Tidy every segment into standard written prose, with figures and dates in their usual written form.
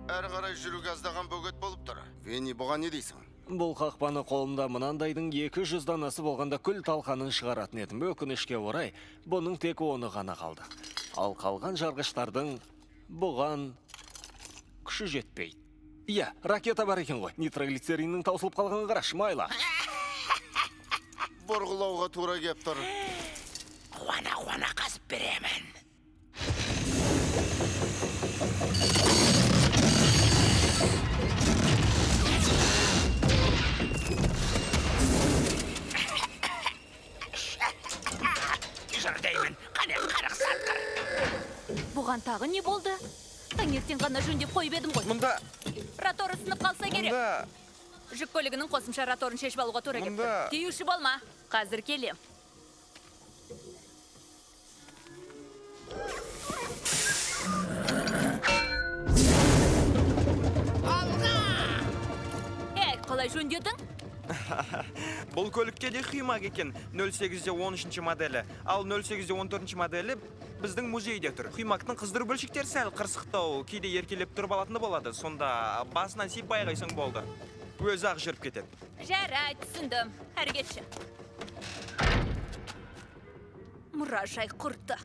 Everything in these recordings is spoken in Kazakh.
Әрі қарай жүруге аздаған бөгет болып тұр. Винни, бұған не дейсің? Бұл қақпаны қолымда мынандайдың 200 данасы болғанда күл талқанын шығаратын едім. Өкінішке орай, бұның тек оны ғана қалды. Ал қалған жарғыштардың бұған күші жетпейді. Иә, ракета бар екен ғой. Нитроглицериннің таусылып қалғанын қарашы, Майла. Бұрғылауға тура кеп тұр. Қуана-қуана қазып беремін. Жүр деймін, қане қарық сатқыр. Бұған тағы не болды? Таңертең ғана жөндеп қойып едім ғой. Мұнда Роторы сынып қалса керек. Мұнда Жүк көлігінің қосымша роторын шешіп алуға тура кеп тұр. Мұнда Тиюші болма. Қазір келем. Алға! Ей, қалай жөндедің? Бұл көлікте де Хюмаг екен, 08-13 моделі. Ал 08-14 моделі біздің музейде тұр. Хюмагтың қыздыру бөлшектері сәл қырсықтау, кейде еркелеп тұрып алатыны болады. Сонда басынан сипай қойсаң болды. Өзі ақ жүріп кетеді. Жарайды, түсіндім. Әрі кетші. Мұражай құртты.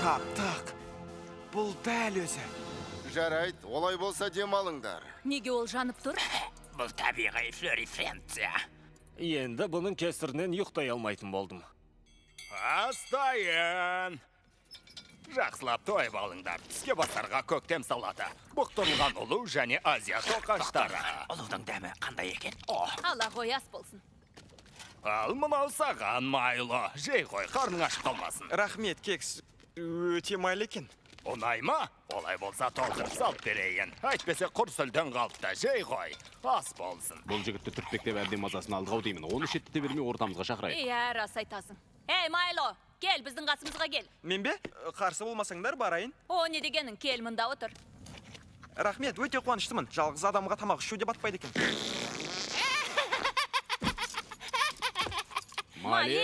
Таптық. Бұл дәл өзі. Жарайды, олай болса демалыңдар. Неге ол жанып тұр? Бұл табиғи флюоресценция. Енді бұның кесірінен ұйықтай алмайтын болдым. Астайын! Жақсылап тойып алыңдар. Түске басарға көктем салаты, бұқтырылған ұлу және Азия тоқаштары. Ұлудың дәмі қандай екен? О, Ала ғой, ас болсын. Ал мынау саған, Майло. Жей ғой, қарның ашып қалмасын. Рахмет, кекс. Өте майлы екен. Ұнай ма? Олай болса толтырып салып берейін. Әйтпесе құр сүлден қалыпты. Жей ғой, ас болсын. Бұл жігітті түртпектеп әбден мазасын алдық ау деймін. Оны шеттете бермей ортамызға шақырайық. Иә, рас айтасың. Ей, Майло, кел, біздің қасымызға кел. Мен бе? Қарсы болмасаңдар барайын. О, не дегенің, кел мында отыр. Рахмет, өте қуаныштымын. Жалғыз адамға тамақ ішу де батпайды екен. Мале!